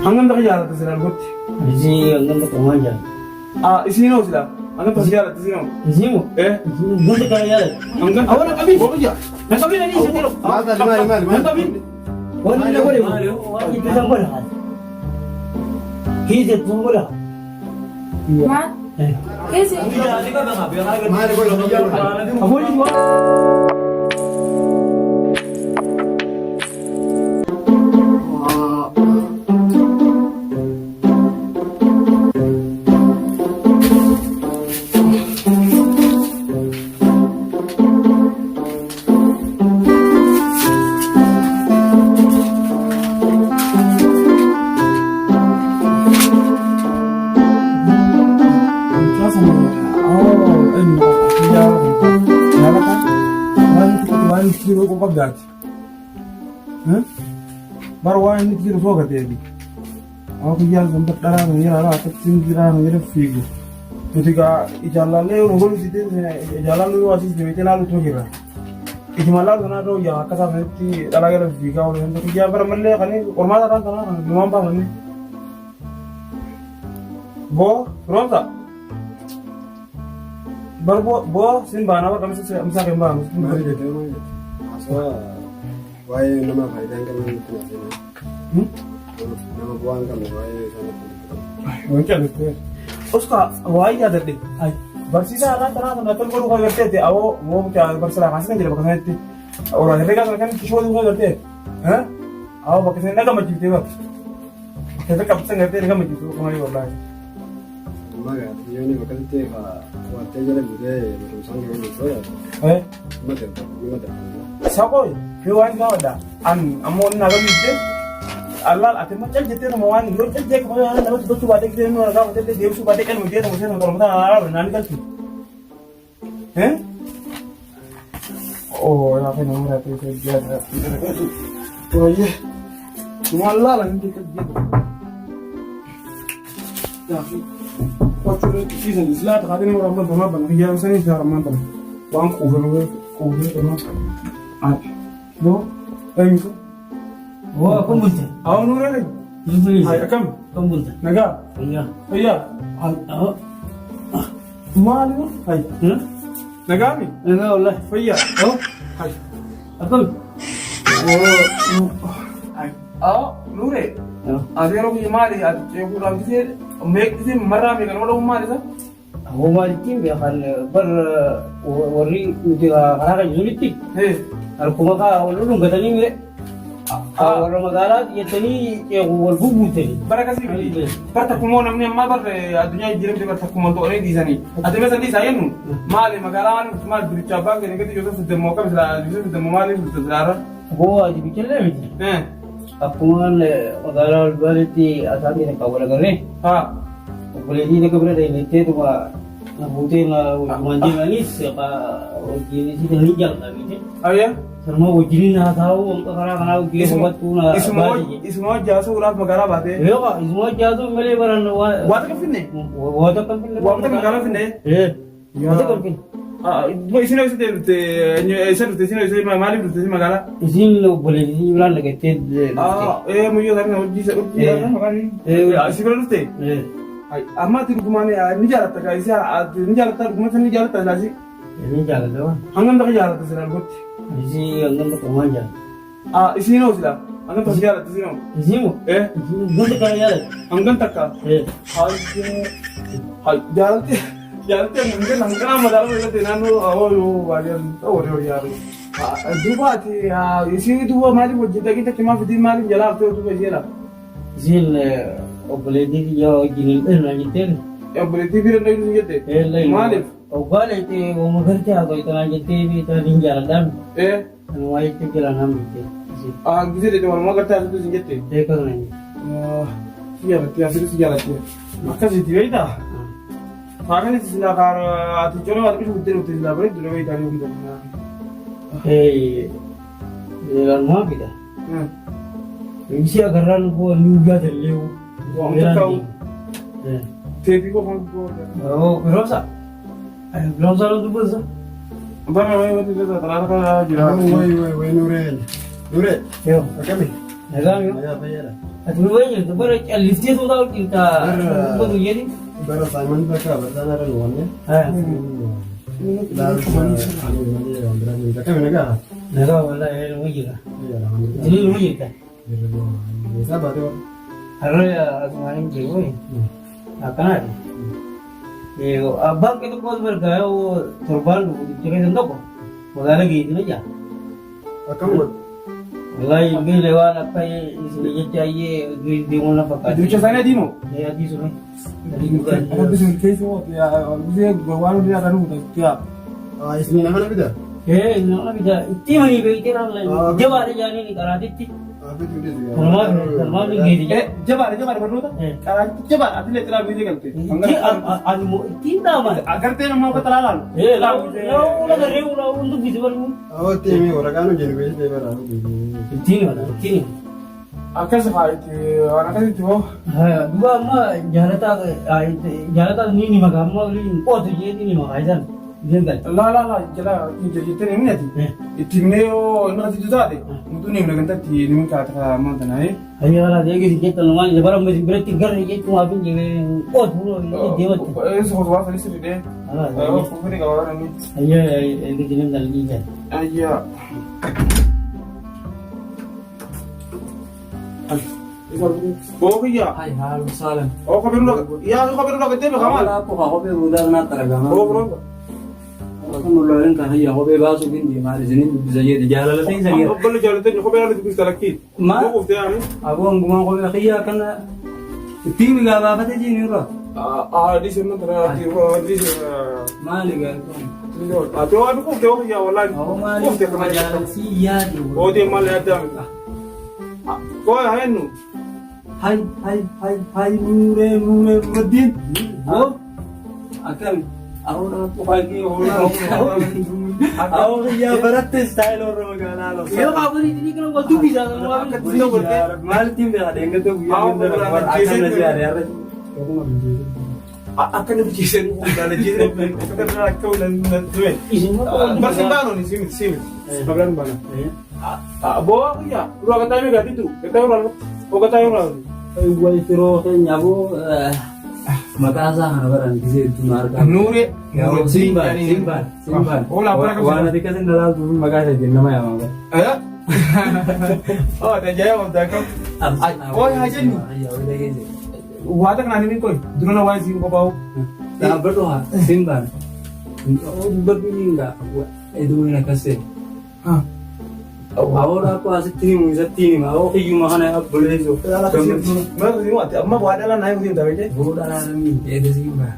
Hangam takka jaalatta silaa dhugotti? Isii hangam takka maal jaalata? Ah, isiin hoo silaa? Hangam takka jaalatta isiin hoo? Isii moo? Eh? Isiin hangam takka na jaalata? Hangam Awwa na qabii! Boqoja. Na qabii na dhiisi yeroo. Maal taate maali maali Na maali? qabii! Wanni na godhe waan jidduu san godha. Hiite sun godha. Maal? Keessa. Maali godhe biyya godhe? Afoolli waan. Waan jiru qofa gaati. Bara waan inni jiru soo gateebi. Amma guyyaan sun dharaa nu jira akkatti jiraa nu jira fiigu. Nuti gaa ijaallallee nu godhu sitti ijaallallee yoo asii deemtee laalu too jira. Ijuma laalu kanaa ta'u yaa akka isaa sanatti dhalaa jala fiigaa oolu. Guyyaa bara mallee kan qormaata irraan kanaa kan dumaan baafamne. Boo firoomsa. Bar boo boo sin baana bakka misaa kan baanu. Maali jettee maali jette? Haasawaa waa'ee nama faayidaa hin qabne nutti naasee. Nama bu'aa hin qabne waa'ee isaa natti dubbatan. Wanti agartee. Oska waa'ee yaadadhe. Barsiisaa irraa tanaa sana tol godhuu kan agarteetti awoo moo mucaa barsiisaa kaasina jira bakka sanatti. Oraa herreegaa sana kan itti shooduu kan agartee. Awoo bakka sanatti na gammachiiftee bakka. Herreega qabsiisan agartee na gammachiifte bakka malee wallaahi. Amma xiyyoonni bakka sitti qo'attee jala buutee barumsaan kee waliin sodaatu. Nama darba nama darba. Saqooy fi waan gaafadha. An ammoo inni na gammachiifte. Allaal ati immoo cal jettee nama waan yoo cal jee qabu namatti gochuu baatee gisee inni gaafatee deebisuu baatee qalma jee nama seena qormataa naan galchu. Eh? Oh, ya kan nomor hati saya biar. Oh iya. Cuma lah lah nanti kerja. Ya, waktu itu sih sila tadi ini orang bang bang ya misalnya saya orang bang. Bang kuver kuver kuver. Ah, bo, eh itu. Waa kun bulcha. Aw nurere. Ay akam. Kun bulcha. Naga. Fayyaa. Iya. Awwa. Maali? Ay. Nagami. Nagaa wallahi. Fayya. Oh. Ay. Akkam. Aw nure. Ati yeroo biyya maali ati ceekuudhaan gisee meeqisee marraa meeqan wala maali isa? Awwa maalittiin beekan bar warri nuti karaa kan jirutti harkuma kaa wal dhungatanii mire. Warra magaalaa jettanii ceeku wal bubbuutanii. Bara akkasii miti. Bar takkumoo namni ammaa bar addunyaa jijjiiramte bar takkuma to'anii dhiisanii. Ati mee san dhiisaa jennu maali magaalaa maali maali duricha abbaan keenya gadi Yoosef Fidammoo akkam silaa Yoosef Fidammoo maaliif dhufte silaarra? Aboo waajibichallee miti. Akkuma magaalaa ol baaletti asaan keessa kan wal agarree. Haa. Obboleettii takka bira deemteetuma na fuutee na wajjumaan deemanis wajjin isii ni jalqabite. Ayya. Sanuma wajjin haasa'uu wanta karaa kanaa wajjin hubattuu na baate jedhe. Isuma wajji haasa'uudhaaf magaalaa baatee. Yoo isuma wajji haasa'uu malee baran waa. Waa takka finne? Waa takka finne. Waa takka magaalaa finne? Ee. Waa takka finne. Isin eessa dhufte? Eessa dhufte? Isin eessa maaliif dhufte isin magaalaa? Isin obboleettii biraan dhaqattee dhufte. Ee muyyoo sana hojii isa hojii sana maqaan si bira dhufte? Amma ati dhugumaan ni jaalatta kaa isa ni jaalatta dhuguma sana ni jaalatta ilaasi. Ni jaalladha waan. Hangam takka jaalatta silaa dhugotti? Isii hangam takka maal jaalladha? Ah isiin hoo silaa? Hangam takka jaalatta isiin hoo? Isii moo? Eh Isiin hangam takka na jaalladha? Hangam takka? Eh. Hay jaalatti jaalatti hangam hangam magaalaa irratti naannoo hoo yoo baay'een ta'uu yoo yaadu. Duuba ati isiin duuba maaliif hojjeta kita kimaa fidii maaliif jalaa haftee duuba ishee laa? Isiin obboleettii kiyya wajjin hin dhufna jetteen. Obboleettii bira hin dhaqnu jette? Maaliif? Oggaa dheeyxee wama gartee haa ta'u jettee beektaa hin jaaladhaan. Eh. Kanumaa jechuun jala naan bitte. Ah, gisee dheeyxee walumaa gartee asitti sin jette? Ee kana hin. Si jaalatti asitti si jaalatti. Akkasitti beektaa? Faakani silaa kaara ati jala waan bisu guddee nuti silaa bareedu dura beektaa ni hunda. Ee lalumaa fida. Isi agarraan koo ni guyyaa dallee. Waan takka teetii qofaan koo. Oo firoomsa. Firoomsa nu dubbisa. Bara wayi wanti isa xalaala kana jira. Way way way nuree. Nuree. Yoo. Akkami? Nagaa yoo. Nagaa fayyaadha. Ati nu wayii jirtu bara calliftee tuutaa jirta dubbatu jedhi. Bara Saayimon bakka bartaan irra nu wanne. Akkami nagaa? Nagaa wallaahi nu jira. Inni nu jirta. Eessaa baatee warra? Har'a asumaan hin jiru. Akkanaati. Abbaan kee tokkos bargaa yoo torbaan dhufu keessa tokko magaalaa geessina jaa. Akkam godhu? Wallaahi beela waan akka isin jecha ayyee deemuu na fakkaata. Duucha isaanii adii moo? Adii sun. Rabbi sun keessa waan hundi nyaatan nuti yaa. Isin nama bita? Nama bita itti himanii beektee jabaadha jaaniin qaraatitti. Kanumaaf hin geessi. Jabaadha jabaadha barnoota. Qaraatitti jabaadha ati illee xilaa biisee galte. Ani immoo ittiin dhaaman. Agartee nama akka xilaa laalu. Laawula garee laawun dubbisi baruu. Awwaatti himee waraqaan hojii beektee bara. Ittiin hima ittiin hima. Akkas haa itti waan akkasitti hoo. Duba amma jaalataa jaalataa ni ni maka amma waliin qootu jee ni ni maka isaan isheen galcha. Laa laa laa jala jettee ni himnati. Itti himnee yoo inni akkasitti taate mutuu ni himna gantatti ni himta ta'a ammaan tanaa. Hayya wala eegisi jettan waan bara amma isin biratti garre jechuun hafi qootu deematti. Eessa qotu waan sanis fidee. Fuufini qaba waan inni. Hayya eegisi nan galii jala. Ayyaa. Booqiyyaa. Hai, halo salam. Oo kophee nurra yaa kophee nurra gattee beekaa maal? Aku kophee buudaa naatti argama. Oo kophee. Kun loleen kan hayya kophee baasuu hin deemaa isiniin dubbisa jedhe jaalala ta'e isa jedhe. Obbolli jaalatanii kophee haala dubbisa lakkii. Ma? Booquuf ta'e ani. Aboo hangumaan kophee kiyyaa kana ittiin gaafaafate jiin irra. Dhiise mana tana dhiise. Maali gaafatu? Ati waan quufte oo kiyyaa wallaahi. Aboo maali? Quufte kama Jaalalsi yaadu. Oodee maal yaaddaa miti. Koo hayennu. Hai hai hai hai nuuree nuuree nuuradiin. Akkami? Aboo nama tuqaaqii hoolaa. Aboo kiyyaa baratte istaayil warra magaalaa loosaa. Yoo kaafarii inni kana wal dubbisa. Maalittiin beekaa deengata guyyaa ganda warra akka na siyaare har'a. Akka namni ciisee jaalachise akka namni Barsiin baanoon si miti si miti. Bablaan baana. Boo kiyyaa dura gataa meeqa diddu gataa yeroo alatti gataa yeroo alatti. Wal firoo keenya aboo maqaa isaa kana baran gisee hedduu na argaa. Nuuree. Simbaan simbaan simbaan. Hola bara Waan ati akkasin dhalaaltu maqaa isaa ittiin nama yaama bara. Oh, tajaajila qabdaa kam. Ooy haa jennu. Waata kanaan inni qoy dura na waa isiin qophaa'u. Dhaabbadhu haa simbaan. Dubbadhu ni hin gaafa. Iduun akkas ta'e. Aboo rakkoo asitti himu isatti hima. Aboo kiyyuma kana abboleessu. Amma waa dhala naa himuutiin taphee. Boo dhalaalamii eega simbaan.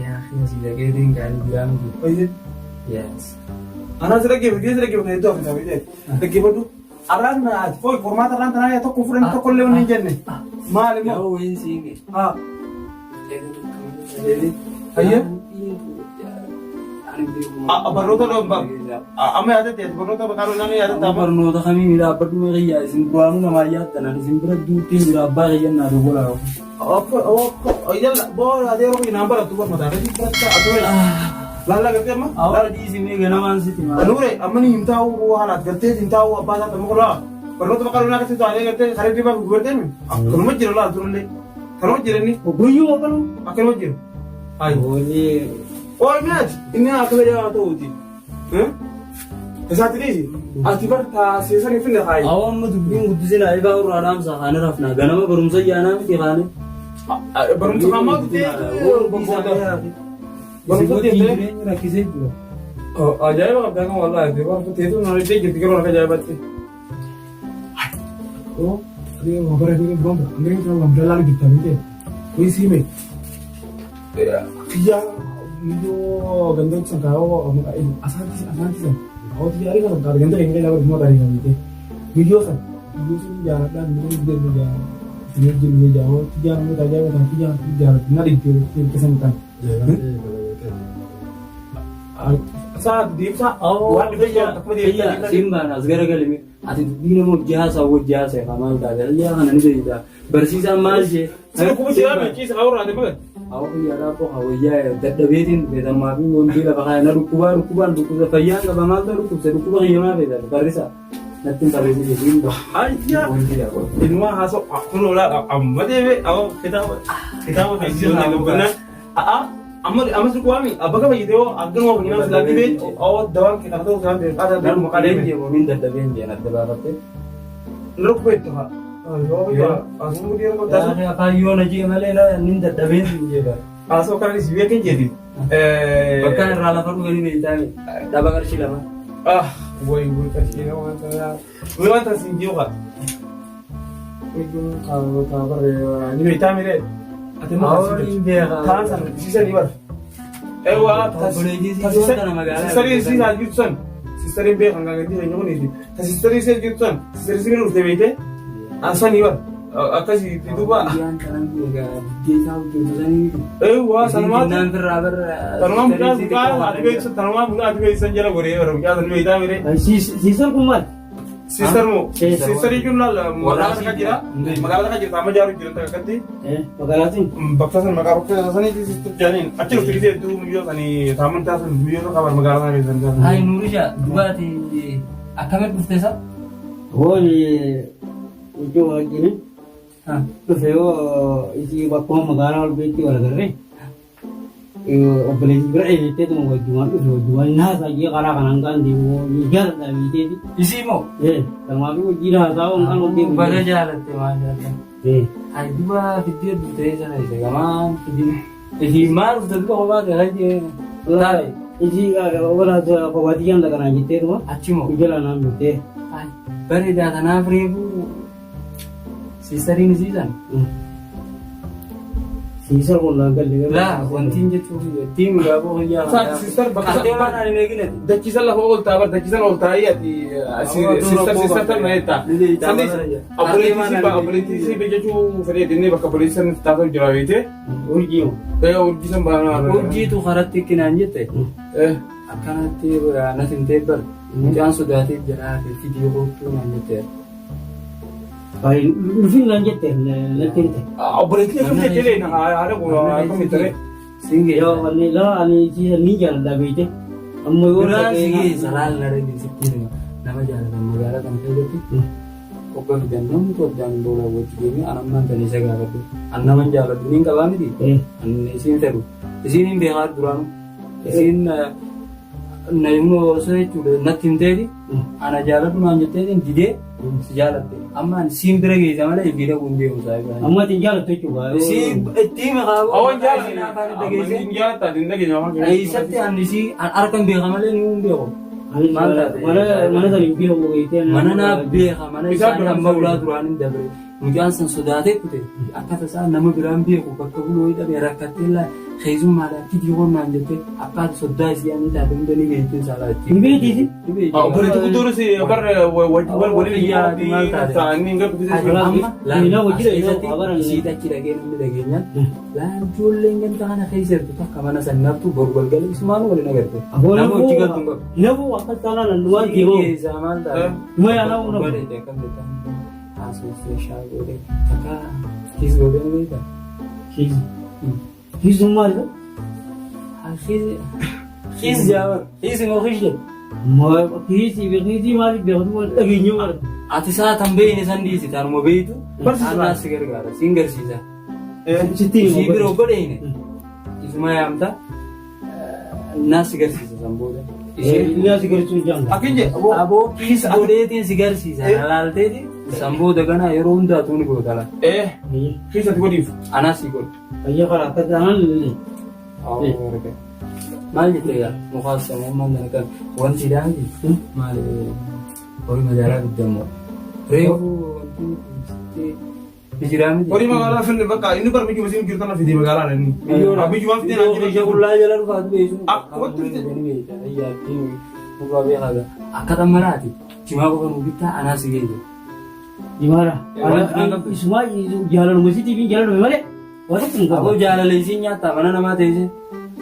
Yaa asii dhaqeetiin gaarii biraa miti. Yes. Anaa si dhaggeeffatu si dhaggeeffatu hedduu hafe taphee. Dhaggeeffatu. Arraan qoy qormaata arraan tanaa tokko fudhanne tokko illee wanni hin jenne. Maal immoo? Yoo wayin siime. Hayyee. Barnoota amma yaadatte barnoota baqaaruu nama yaadatte amma. Barnoota kamiin dhaabbadhu mee kiyyaa isin duraanuu namaa yaaddan isin bira duutiin jira abbaa kiyyan naa dogola. Yalla boo adeeroo naan barattu barnoota akkasii baratta aduree. Laalla gartee amma. Awwa dhiisi mee ganamaan sitti maal. Nuure amma ni hin taa'u haalaat gartee hin taa'u abbaa isaa ta'u mukulaa. Barnoota baqaaruu naa akkasii taa'ee gartee saree dibaa gubartee mi. Akkanuma jira laa durallee. Kanuma jira inni. Guyyuu akkanuma. Akkanuma jira. Ayi. Ooy mi'aati inni akka fedhe haa ta'uuti. Isaatti dhiisi. Ati bar taasisan hin finne haayi. Awwa amma dubbiin guddisina ibaa irraa dhaamsa kaane rafna ganama barumsa yaanaa miti kaane. Barumsa kamaa tutee Barumsa jireenya rakkisee jira. Ajaa'iba qabdaa kan wallaahi barumsa teessuma nama iddoo jirti garuu akka ajaa'ibatti. Oo, bara ni bomba, angin sama dalam kita ni. Wei sime. Kiyya yoo gandoon san kaa'oo asaanti asaanti san kaa'oo xiyyaarri kan kaa'oo ganda keenya lafa dhimma taa'ee kan ta'e biyyoo san biyyoo sun jaaladhaan biyyoo sun jaaladhaan biyyoo sun jaaladhaan xiyyaarri tajaajila kan xiyyaarri jaaladhaan na dhiibbee keessa kan. Saat deemsa waan dhibee jaalatu akkuma deemsa. Simbaan as garagalime ati dubbii nama hojii haasaa hojii haasaa maal taate ayyaa kana ni beekta barsiisaan maal jee. Sirri kuma jira michiisa hawraa deema. Awwa yaada koo hawayyaa dadhabeetiin beekamaa fi wanti lafa kaayana dhukkubaa dhukkubaan dhukkuba fayyaan qaba maal ta'u dhukkubse dhukkuba kiyyamaa feetan barrisa. Natti hin barreessin isiin ba. Ayya. Ilma haasoo kun olaa amma deebe awwa kitaaba kitaaba kan isiin gabbannaan a'a amma amma si kuwaami abba kaba jitee hoo akkanuma fakkeenyaaf silaa dhibee awwa dawaan kitaaba ta'uu isaan beekaa ta'uu Nan maqaa deeme deeme. jeemu nin dadhabeen jeen adda baafattee. Rakkoo itti haa. Afaan yoo na jee malee nin dadhabeen siin jee bara. Haasoo kanan si beekan jedhi. Bakka irraa lafa dhufanii beektaa dhaba qarshii lama. Ah, way way qarshii waan ta'aa. Way waan ta'aa siin jiru haa. Ni beektaa miree. Ati immoo taan san siisanii bar. Eewwa sistarii siisaa jirtu san sistariin beekan kan gadi keenya kuniiti. Ta sistarii see jirtu san sistarii si bira dhufte beektee ansanii bar. Akkasii duuba. Eewwa sanumaatu. Tanumaa mucaa mucaa ati beektu tanumaa mucaa ati beektu san jala goree bara mucaa san beektaa miree. Siisar kun maal? Sister moo sister jechuun laal magaalaa takka jira magaalaa takka jirta amma jaaru jira takka akkatti Magaalaatiin. bakka san maqaa bakka sanii sister jaaniin achi dhufti gisee hedduu miyyoo sanii taaman taasan miyyoo tokko qaban magaalaa sana keessan taasan. Hai Nurisha dubaati akkamitti dhufte isa? Hoon iddoo wajjin dhufe yoo isii bakkuma magaalaa ol beekti wal agarree. Obboleessi bira eeyyatteetuma wajjumaan dhufe wajjumaan naasaa jee karaa kanaan kaan deemu jaaladha biiteeti. Isii moo? Ee kanumaaf hojii naasaa waan kan hojii. Baga jaalatte maal jaalatte? Hai duba fiddee dhuftee sana isa gamaa fidin. Isii maal dhufte duba kophaa ta'e hajjee. Taate. Isii obbolaa kophaatti jaan dhaqanaa jetteetuma. Achi moo? Jala naan bittee. Bareedaa tanaaf reefu siistariin isii sana. Siisar kun naan galle. Laa wantiin jechuun ittiin gaafoo hojjaa. Sa- sister bakka- Qartee waan ani hin eeginati. Dachiisan lafa ol ta'a bar dachiisan ol taa'ee ati sister sister tan na jettaa. Sanis obboleettii si obboleettii si jechuu fedhee dinnee bakka obboleettii san taatoo jira beekte. Urjii moo? Ee urjii san baanaa. Urjiitu karatti ikkinaan jette Eh akkanatti natti hin teebbar mucaan sodaatee jira fidii koottuu naan jette. Dhufin naan jette natti himte. Obboleettii akkam jettee leena haadha koo akkam jettee. Siin Yoo wanni laa ani siisa ni jaaladha beekte. Amma yoo Biraan si geessa laal na dhagin sitti hima. Nama jaalatan magaalaa kana keessatti hogga fidan namni Itoophiyaan hin boola wajji deemee an ammaan tan isa gaafadhu. An naman jaaladhu niin qabaa miti. An isiin fedhu. Isiin hin beekaa duraanu. Isiin na immoo osoo jechuudha natti himteeti. Ana jaaladhu naan jetteetiin didee si jaalatte. Amma ani siin bira geessa malee ifii dhaquu hin deemu saayiba. Amma ati hin jaalattu jechuudha. Si itti hime kaaboo. Awwan Isiin afaan jaalladha. dhageesse. Hin jaalladha hin dhageenya afaan keessa. Eessatti ani si harka hin beeka malee ni hin beeku. Maal taate? Mana sana hin beeku beektee. Mana naa beeka mana Isaa isaanii duraan amma isa ulaa duraan hin dabre. Mucaan san sodaatee kute akka tasaa nama biraan beeku bakka buloo hidhame rakkattee laa keessummaadhaan fidii qonnaan jettee akka ati soddaa isii ani taate hunda ni beektiin saalaa ittiin. Ni beekti isi? Ni beekti. Obboleettii guddoon si bar waliin Ati maal taate? ta'anii hin garbu Amma Inni laal hojii as keessatti dha, abaran. isii achi dhagee namni dhageenyaan laal ijoolleen ganda kana keessa jirtu takka mana san naftu boru galgala isumaan waliin agarte. Nama hojii galtu hin qabu. Nafu akkas taanaan annumaan deemamu. Keessaa maal taate? Numa yaa nafu nafu. Bareede akkam jettan haasofsee shaa godhe takka kiis godhe ni beektaa? Kiis. Kiisuun maal dha? Kiis jaabar kiis immoo kiis jedhu. Kiisii fi kiisii maaliif beektu waan dhageenyu maal? Ati isaa tan beeyne san dhiisi tanuma beeytu Barsiisa. annaas si gargaara siin garsiisa. Sitti Isii bira godheene isuma yaamta naas si garsiisa san booda. Inni asi garsiisuu jaalla. Akkin jee Aboo kiis godheetiin si garsiisa laalteeti san booda ganaa yeroo hundaa tuuni goota laata. Eh keessatti godhiif. Anaas si godhu. Fayyaa karaa akka taanaan Maal jettee gaa mukaas sammuun maal kan wanti daangi maal horii magaalaa guddamoo reefu wanti ni jiraa miti. Horii magaalaa finne bakka inni bar biyyuma siin jirtan fide magaalaa inni. Biyyuma fide naan Biyya jiru. qullaa jala dhufaatu beeku. Akkumatti fide. Akka xammaraati jimaa qofa nu bittaa anaas geesse. Jimaara. Isumaa jaalaluma sitii fi jaalaluma malee waan tokko hin Aboo qabu. jaalala isiin nyaattaa mana namaa teessee.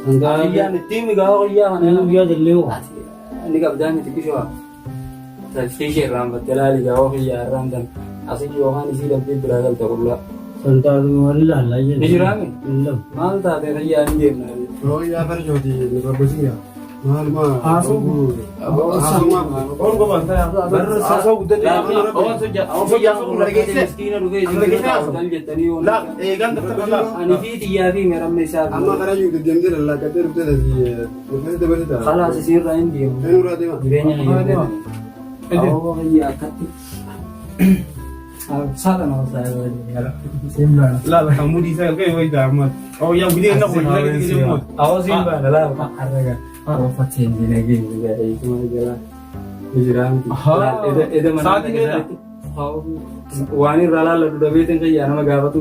Hangaa Kiyyaan ittiin migaa kiyyaa kana. guyyaa jallee hoo. Inni qabdaa miti kishoo. Tashkiishee irraanfatte laali gaa'oo kiyyaa irraan tan asii yookaan isii dhabdee biraa galta qullaa. Santaatu waan ilaallaa jenna. Ni jiraame? Hin lamu. Maal taate kiyyaa hin deemna. Yoo yaa farjooti nu barbaachisa. Maaluma. Haasoo. Ol goban haasoo guddate. La eegaan daftar la. Ani fi xiyyaa fi meeramne isaa. Amma karaa jiru deddeemtee lallaaqattee dhuftee asii dhuftee dabarsita. Khalaas isiirraa hin deemu. Eenyurraa deema? Jireenya kiyya. Awwa kiyya akkatti. Saala nama saala. La la kamudi isaa galgala yoo itti amma. Oh yaa gudee na kun na gidi gidi mo. Awwa siin baana laala harraga. Awwa fateen dinagee dinagee jala. Jiraamti. Eda mana. Sa'aatii meeqa? Waan irraa laalla dhabeetiin kiyya nama gaafatu.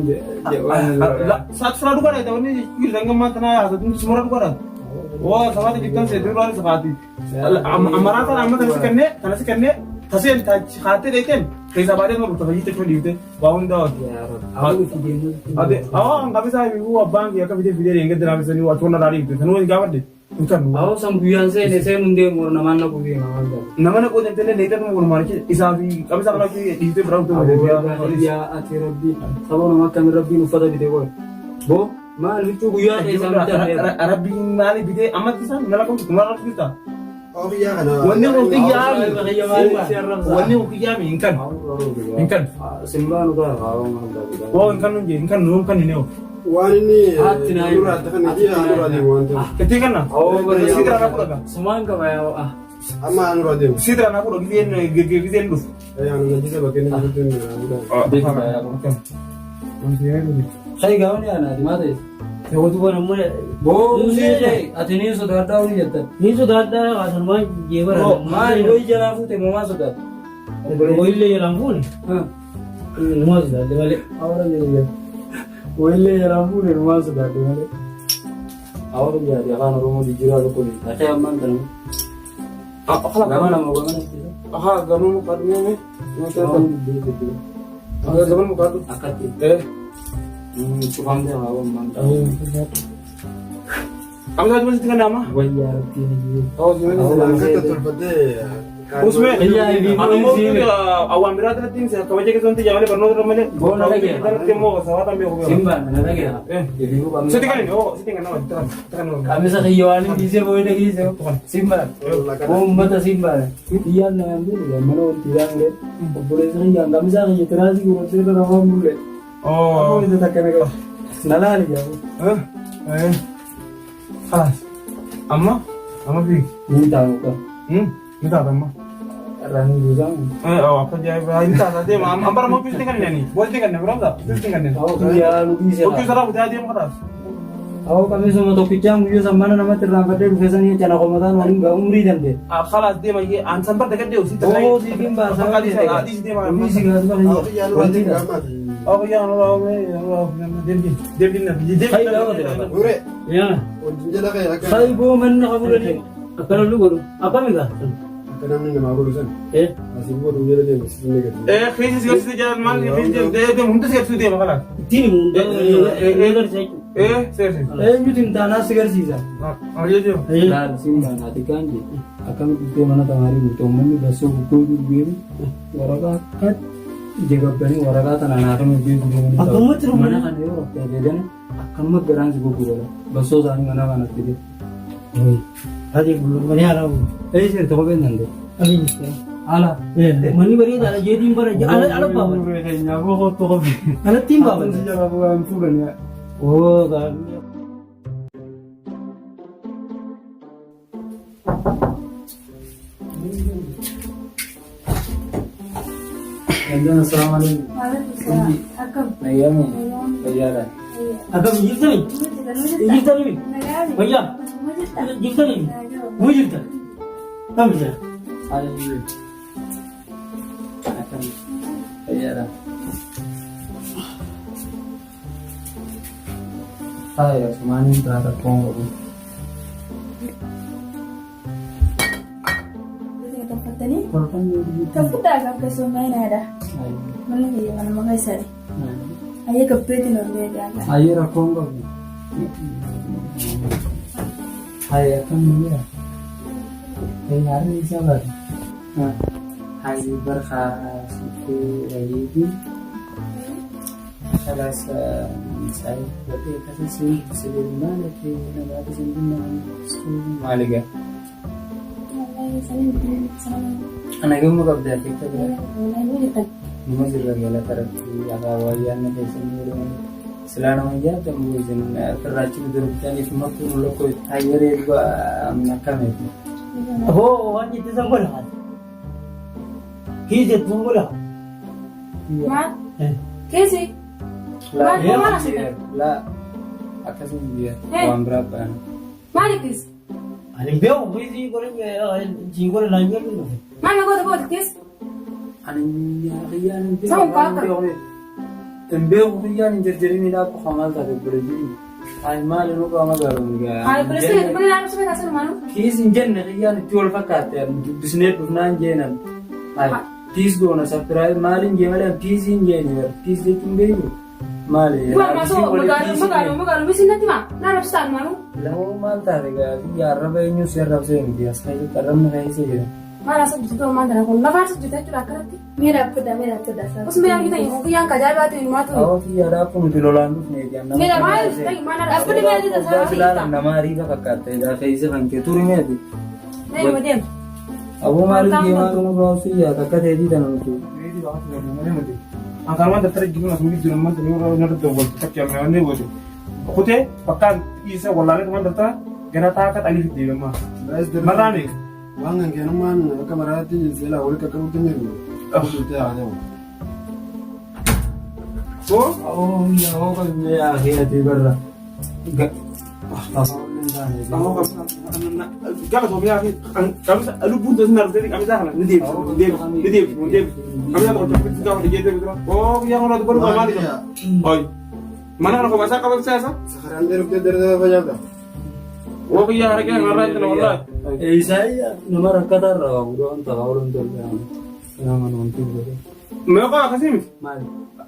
Saat fura dhugaadha ta'onni jirtan gammaa tanaa haasatu sumura dhugaadha. Waa sabaati jirtan seetii dhugaadha sabaati. Amaraa tana amma tanasi kennee tanasi kennee taseen haatee dheeteen keessaa baatee nama bulta fayyite choo dhiifte waa hundaa waati. Ade awaa an qabisaa fi abbaan kiyya akka fidee fidee deengee diraafisanii waa choonna dhaadhii dhiifte sanuu gaafadhe. Awwa san guyyaan seene seenuun deemu warra namaan naquu deema waan ta'eef. Nama naquu deemtee leetaa kuma walumaan isaa fi qabisaa kana dhiiftee biraa Awwa yaa ati rabbii saba nama akkamiin rabbiin uffata bitee qoy. Boo maal bichuu guyyaa ta'e isaan bitan. Rabbiin maali bitee ammatti isaan nala qabdu kuma irratti jirta. Oofiyyaa kana. Wanni kun xiyyaami. Wanni kun xiyyaami hin kan. Hin kan. Simbaan ugaa haawaa maal ta'e. Oo hin kan nuun jee hin kan nuun kan hin eewu. Waan inni Haatti naa nurraa adda kan hojii nurraa deemu waan ta'eef. Itti kanna. Awwa bara Sidra na kudha. Sumaan qaba yaa Amma nurraa deemu. Sidra na kudha giseen giseen dhufu. Anu najisa bakka inni jirutti nurraa. Kai gaawni anaati maa ta'e. Yoo duba namni. Boo musee ati ni sodaadhaa olii jettan. Ni sodaadhaa kaasumaan jeebara. Maali wayii jalaa fuute moo sodaadha? Wayillee jalaan fuune. Numaa sodaadhe malee. Awara jedhe. Wayillee jalaa fuute numaa sodaadhe malee. Awara jedhe afaan Oromoo jijjiiraa tokko ni. Akee ammaan kana. Gama nama gama nama. Aha gama mukaadhu meeme. Gama mukaadhu. Akkatti. Cufamtee haa ammaan kana. Amma isaati sitti kennama. Wayyaa rabbii ni Akkatti tolfattee. Usme. Awwaan biraa irratti kabaja keessatti jaamalee barnoota irra malee. Boona dhagee. Irratti immoo sababa beeku. Simbaan na dhagee. Sitti kan oo sitti kan nama sitti kan. Qamisa kiyya waan hin dhiisee booda dhageesse. Simbaan. Uummata simbaan. Kiyyaan na hin beeku mana wanti isaan illee. Obboleessa kiyyaan qamisa kiyya tiraasii gurgurtee irra rafaan bulle. Oo. Isa takka na qaba. Na laali jaabu. خلاص. Amma amma fiigi. Ni taa'u qaba. Ni taata amma. Irraan hin guutaa. Oo akka ajaa'iba ni taata deema. Amma bara moo sitti kan inni boolti kan inni biraa sitti kan inni. Guyyaa nu dhiisee. Huccuu sarara butaa deemu kanaas. Awwa qamisuma tokkichaan guyyaa san mana namatti irraanfadhee dhufe sanii cana qomataan waliin gaa umrii danda'e. خلاص deema iyyee aan san bar dagadde usi Oo siifin baasaa. Dhiisi deema. Dhiisi gaasuma Oofiyyaa nurraa deemu gaamaati. Oo yaa nurraa nurraa deemti deemti deemti. Nuree. Yaa. Wajjin jala ka'e akka. Saayiboo manni qabulanii. Akkana lu godhu. Akkami gaa. Akka namni namaa godhu san. Asii godhu jala deemu sitti ni gadi. Keessa si garsiisee jala maal keessa deemu hunda si garsiisuu deema kalaas. Ittiin himu hunda garsiisa jechuudha. Seersi. Eenyutu hin taanaas si garsiisa. Hojii deemu. Laal siin baanaati gaanji akkamitti dhuftee mana tamaarii guute uummanni bassoo guggoo gurgureeru waraqaa akka ija gabbanii waraqaa tana naaf hin beeku deemanii Akkamatti dhufu? Mana kana yoo rakkate ajajan akkamma garaan si gurgurata bassoo isaanii mana kanatti fide. Ati bulmanii haala uumu. Ee sirta kopheen danda'e. Ati jirte. Ala. Manni bareedaadha jeetiin bara ala ala baafata. Keenyaaf kottu kophee. Alattiin baafata. Si jala bu'aan fuudhanii. Oo gaarii. Jangan assalamualaikum. Waalaikumsalam. Akkam? Nagayami. Fayyaadha. Akkam jirtani? Jirtani? Fayyaa? Jirtani? Muu jirta? Kam jira? Ayo. Akkam. Fayyaadha. Faaya sumaaniin taata koon godhu. Tolfattanii? Tolfannee biyya. Tolfadhaa akkasuma inaadha. Manni kiyya manuma keessadha. Ayyee gabbeetiin ol deebi'aa. Ayyee rakkoon qabu. Hayi akkam niyyaa. Harri isaa baate. Hayi barkaa sittee wayyeetii. خلاص مساعد وقت كاسين سلم مالك نبات سندنا مالك Keessanii salaam. Ana gammuu qabdee akeekta bira. Wallahi jirtan. Numa sirra galata rabbii afaan keessanii godhaman. Silaa nama jaallatamu isin firraachi nu darbitaniif maktuu nu lakkoo hayyaree duba akkameeti. Aboo waan jette san godha. Kiis jettu san godha. Maal? Kiisi? Laa Maal maal asirra? laa akkasuma biyya waan biraa ba'an. Maali kiisi? Ani hin beeku kiisii godhe sii godhe naan jedhu dhufe. Maal na goota goota kiisi? Ani kiyyaan hin beeku. Sama kaaka. Hin beeku kiyyaan hin jarjarinii dhaabbu maal taate obboleettiin. Ani maali nu qaama gaaramu gaa. Hayi poolisiin kun ilaalu suma taasisu maal? Kiis hin jenne kiyyaan itti wal fakkaatte dubbisnee dhufnaan jeenan. Hayi piis goona sapiraayii maaliin jee malee piis hin jeeni bara piis jechuun beeku maali. Gua masuk magaaluma magaaluma magaaluma isin natti maa? Na rabsitaan malu? Lamoo maal taate gaa kiyya arraba eenyu si arrabsee miti as keessatti arrabni keessa jira. Maal as hojjetu maal tana kun lafa as hojjeta jechuudha akkanatti. Mira fudda, mira fudda. Osuma yaa argitan yoo kiyyaan kajaa'ibaa ta'e maatu. Awwa kiyya dhaabbu nuti lolaan dhufne ejaan nama. Mira maal ta'e maal arrabsitu mira jeta Obbaa sana. silaalan nama ariifa fakkaatte edaa keessa kan kee turi meeti. Mee ma deem. Aboo maaliif deemaa kana baasuu yaata akka ta'eetii tana nuti. Ankarumaan daftara jiruun asuma jiru ammaan tana yeroo inni irratti wal fakki amma wanni goote. Kutee bakkaan dhiisa wallaalee tumaan daftara gara taaka xalii fiddee gammaa. Marraa meeqa? Waan kan keenummaan akka maraatti seelaa walitti qaqqabuutti hin jirru. Kutuutee haa ta'u. Soo Awoo yaa hoo qabnee yaa keetii barra. Gala Soofiyaa fi qamisa lubbuun tasuun darbitee qamisa kana ni deebisa ni deebisa ni deebisa ni deebisa. Qamisa tokko tokko gaafa dhiyyee deebisa. Oo biyya kana dubbatu maali qaba? Oyi. Mana kana kophaa isaa qabamsaa isa? Sakaraan dheeruftee dheeraa fayyada. Oo biyya harkee kanarraa itti nama wallaahi. Isaayyaa nama rakkataa irraa qabu waan ta'a ooluun tolfee nama namatti godhe. Meeqa akkasii miti? Maali?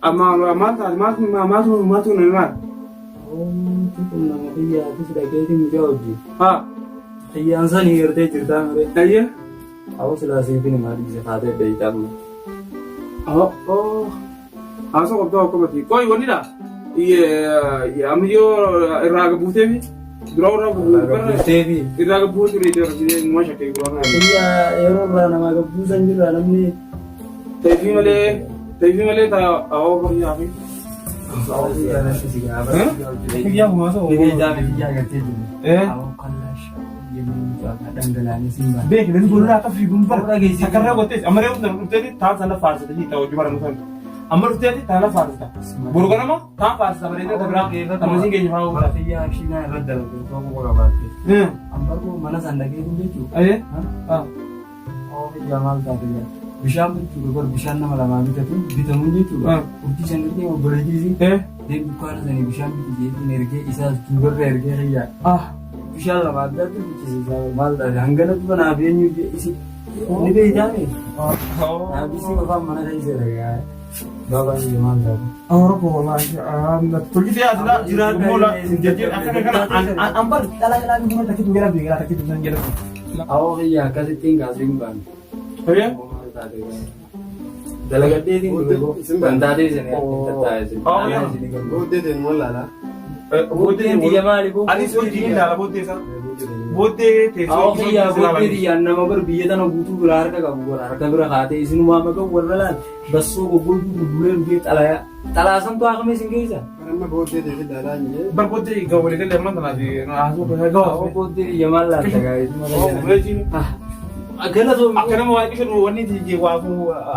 Amma maal taate maaltu maaltu maaltu nama maal? Wanti kun nama kiyyaatis dhageetii mucaa hojii. Haa. Kiyyaan sanii gartee jirtaa miree. Ayyee. Awwa silaa siifin himaa dhiise kaatee dheeyitaaf. Oo. Haasoo qabdoo akkamati. Qoy wannidha. Amma yoo irraa gabbuuteefi dura irraa Gabbuuteefi. irraa gabbuutu reetee numa shakkee dura kana. Kiyyaa yeroo irraa namaa gabbuusan jirra namni. Teefii malee teefii malee taa awwa bariyaa fi. Kiyyaa haasoo. Beek namni gololaa akka fiiguun bara takkarraa gottee amma reefu sana dhufteeti taan sana faarsita jii ta'u hojii bara musan amma dhufteeti taana faarsita boru ganama taan faarsita bareedee ta biraa tammasiin keenya faa oolta. Ayee. Bishaan jechuudha bar bishaan nama lamaa bitatu bitamu jechuudha. Urjii san ergee obboleettiisi. Deem dukkaana sanii bishaan biti jeetiin ergee isaas duubarra ergee kiyyaa. Bishaan lama adda adda bichisiisaa maal taate hangana duba naaf eenyu isi ni beeytaani. Naaf isi qofaan mana keessa dhagaa. Baabaan iyya maal taate. Awwa wallahi tolchitee asirraa jiraadhu jajjeen akkana kana an bar dhalaa dhalaa biyya takkitu jala beekaa takkitu san jala. Awwa kiyya akkasittiin kaasuu hin baanne. Ayee. Dalagadheetiin dhufe kan taatee isin tattaa'e isin. Booddee ta'e nu wallaalaa. Booddeen tiyya maali? Anis hojii ni ilaala booddee isaa. Booddee teessoo Awwa kiyya booddee tiyyaan nama bar biyya tana guutuu bira harka qabu bara harka bira kaatee isinumaa maqaa warra laal bassoo goggooguu gurguree dhugee xalayaa xalaasantu haakame isin keessa. Amma booddee ta'e ilaalaa hin jee. Bar booddee egaa walii galee amma tanaaf haasoo Awwa gahaa. booddee tiyya maal laalta gaa isuma Galatoon Akka nama waa qishu wanni waa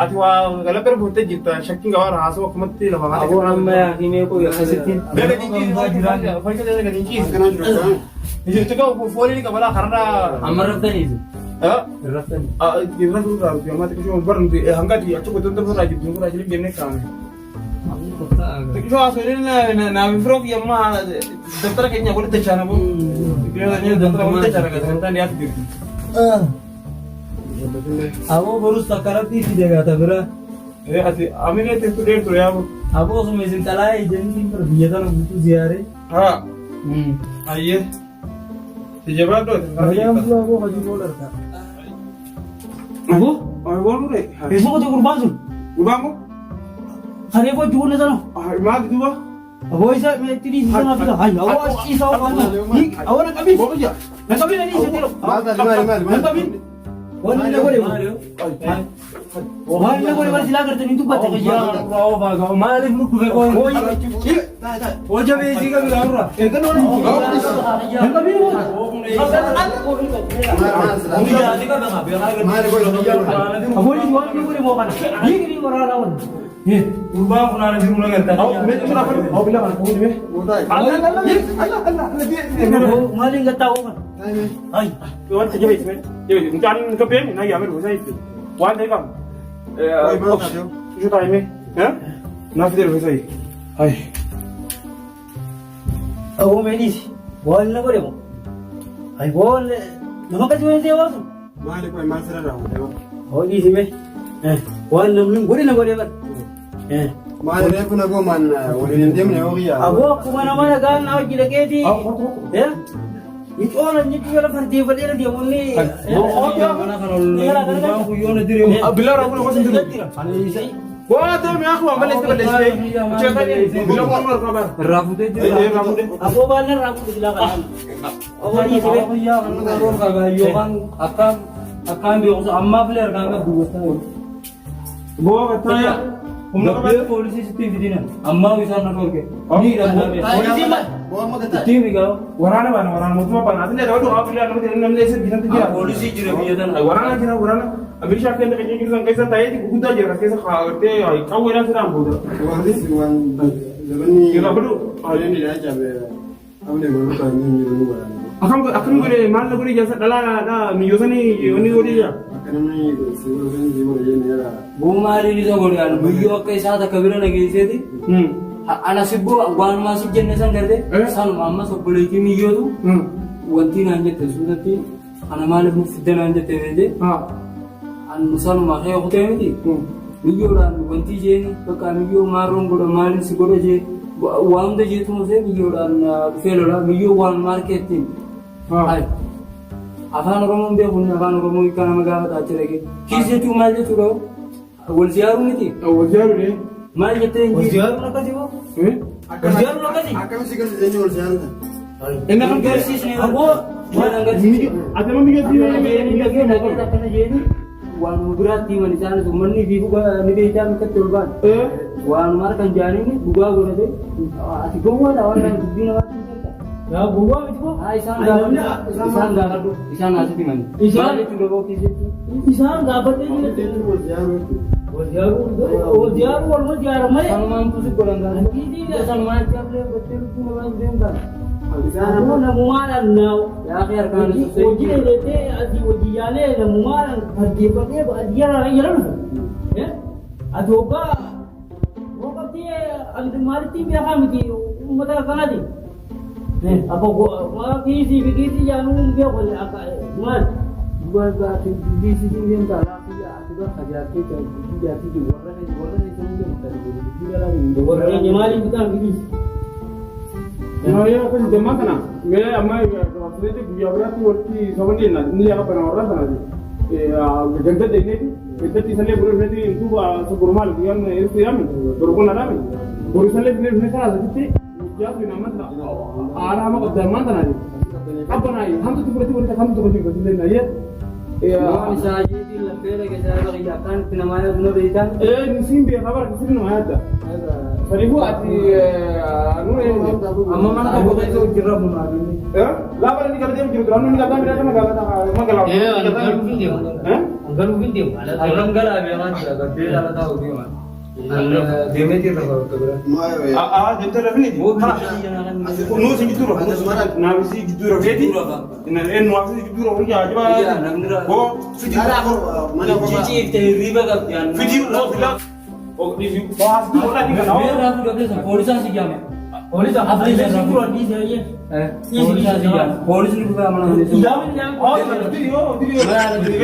ati waa galata booddee jirta shakkiin gabaa haasoo akkumatti lafa haati. Aboo amma yaa himee qoy akkasittiin. Bebe dinqiis farka jala dinqiis. Akkanaan jiru kan. Jirtu ka foolii qabalaa karraa. Amma raftanii isin. Raftanii. Irra suuraa fi amma xiqqishoo bar nuti hanga ati achi qotoon dabra jirtu suuraa jiru jennee kaane. Xiqqishoo haasoo naaf firoo fi amma daftara keenya walitti dachaana boo. Daftara walitti dachaana kan sagantaan dhiyaatu jirti. Aboo borus takka rabbii fide gaata bira. Ati aminee teessu dheertu yaabu. Aboo osuma isin xalayaa ijaniitiin bira biyya tana guutuu ziyaaree. Haa. Ayyee. Jabaadhu ati. Nagaan bulaa aboo hojii booda argaa. Aboo Booluu dee. eessa qote gurbaan sun? Gurbaan kun Saree koo jibuun sana. maal duuba? Aboo isa itti dhiisi sana fida. Hayi aboo as ciisaa waan. Aboo na qabiin. Booluu jira. Na qabiin ani isa tiro. Maal taate maali maali Na maali? qabiin. Wanni na godhe waan na godhe bara silaa gartanii dubbatte kiyyaa. Maaliif nu dhufe qoon? Hojii beesii qabu gaafurra. Afoolli waan na godhe moo kana. Dhiigni waraanaa wal. Gurbaan kun haala jiru na gartaa. Maaliin gattaa oo kana? Ay. Wanta jabeessi jabeessi mucaan gabbeen na yaame dhufu isaatti waan ta'e qabu. Ishoo taa'imee naaf fidee dhufu isaatti. Ay. Aboo meeniisi. Waan na godhe moo? Ay waan nama akkasii waan ta'e waasu. Maali qoy maal sirra raawwate? Hojii sime. Waan namni godhe na godhe bara. Maali reefu na goomaan waliin hin deemne yoo kiyya. Aboo akkuma nama nagaan na hojii dhaqeeti. Mixoona jechuun jala fardeeffadheera deemonni. Bilaa rakkoo gosa hin jiru. Waa ta'e mi'a akkuma balleessi balleessitee. Bilaa waan wal qabaa. Irraa fuutee jira. Irraa fuutee. Aboo baala irraa fuudhu silaa kanaan. Aboo dhiisi be. Yookaan akkaan akkaan beekumsa ammaaf illee harkaan qabdu gochaa Gowwaa fattaaya. Humna Gabbee qabaate. poolisii sitti hin fidina. Ammaa isaan na dhorke. Ni hidhamna. Poolisiin maal? Itti himi gaa. Waraana baana waraana mootummaa baana. Asillee dabaluu haa bilaa namni namni eessa bitantu jira. Poolisii jira biyya tana. Waraana jira waraana. Milishaa akka inni qaccee jiru san keessa ta'eeti gurguddaa jira keessa kaa'attee qawweedhaan siraan booda. Wanti waan zabanni. Irraa fudhu. Aleen dha jaabe. Amne godhu kan hin jiru nu godhan. Akkam akkam godhe maal na godhe jaasa dhalaa miyyoosanii wanni godhe jira. Akka namni si godhu san si godhe jenne jala. Boo maaliin isa godhe ani guyyoo akka isaa takka bira na geesseeti. Ana sibboo waanumaa si jenne san garte sanuma ammas obboleettii miyyootu wanti naan jette suutatti ana maaliif nuuf fidde naan jette beekte. An sanuma kee kutee miti. Miyyoodhaan wanti isheen bakka miyyoo maarroon godha maaliin si godha jee waan hunda jeetu musee miyyoodhaan dhufee lola miyyoo waan maarkeettiin. Afaan Oromoon beeku inni afaan Oromoo hiikaa nama gaafata achi dhaqee. Kiis jechuun maal jechuudha? Wal ziyaaruu miti. Wal ziyaaruu ne. Maal jettee hin Wal ziyaaruun akkasii moo? Wal ziyaaruun akkasii? Akkamitti si garsiisanii wal ziyaaruun? Inni kan garsiisne. Aboo Waan agarsiisne. Ati nama miyyoo Akkana jeeni waanuma biraatti himan isaanis uummanni fi ni beektaa mikkatti ol ba'an. Waanuma harkan jaaniin dhugaa godhate ati gowwaadha waan kana dubbii namaatti hin beekta. Yaa gowwaa miti moo? Haa isaan gaafadhu isaan gaafadhu isaan asitti himani. Isaan- Maal jechuudha bookii jechuun? Isaan gaafadhee jira. Wal ziyaaruu jechuudha. Wal ziyaaruu wal ziyaaruu waluma ziyaara malee. Sanumaan tusi godhan gaafadhu. Sanumaan itti haflee gottee lubbuu namaa hin deemtan. Aboo namumaadhaan naa Yaa fi harkaan hojii hojii dheerettee asii hojii yaalee namumaadhaan fardeeffadhee baadiyyaa jala dhufu. Ati hoggaa hoo qabdee maalitti beekaa miti uummata akkanaati. Akka kiisii fi kiisii jaanuu hin beeku akka maal. Dubbii sitiin deemtaa laafii ati bakka jaartee dubbii jaartii jiru warra warra keessa hin deemta dubbii jalaa hin Warra keenya maaliif bitaan kiisii? Yeroo yeroo akkasii deemaa kana mee amma gabaabsineeti guyyaa biraatti walitti soban jenna inni yaa qabbana warra sanaati. Ganda deemneeti gandatti isallee boru dhufneeti intuu boru maal guyyaan eessu yaame boru kun alaame boru isallee dhufnee dhufnee karaa asitti guyyaa sun amma haala hama qabda ammaan tanaati. Qabbanaayi hamtu fudhatti walitti hamtu tokko jiru illee nayyee. Waan isaa jeetiin laftee dhaqee isaa baqiyya akkaan itti namaa yaadu na beektaa. Nusiin beekaa bara kisirri nama yaadda. Saniifuu ati nuun eenyu. Amma mana tokko keessa hojirra bunaa Laa bara inni gabatee jiru duraan inni gabatee midhaan magaalaa magaalaa. Galuuf hin deemu. Galuuf hin deemu. Halkan galaa beekaa jira gabbee ala taa'u deema. Deemee jirra bakka bira. Aa deemtee rafini. Nuusi gidduu rafu. Naafisi gidduu rafeeti. Nuufisi gidduu rafu ajaa'iba. Boo fidii. Ciciifte hirriba qabdi. Fidii oo filaa. Beerraa fi gabbee poolisaan si jaame. Poolisa Afri afri dura dhiisee ayyee. Poolisaan si jaame. Poolisni dhufee mana hojjetu. Ijaabin jaan.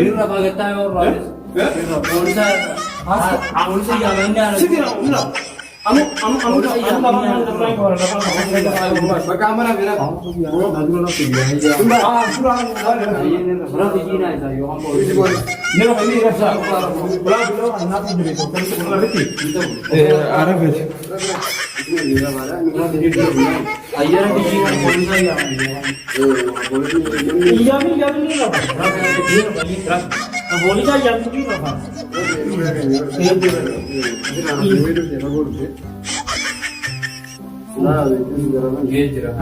Irra fagataa yoo raajes. Poolisa poolisa jaame inni haala. Bakka mana bira. Rafi jiinaa isaa yookaan poolisa. Ayyara bijiinaa poolisa jaame. Ijaabin ijaabin ni rafa. Boolisaa jaamsichuu qaba. Gee jira.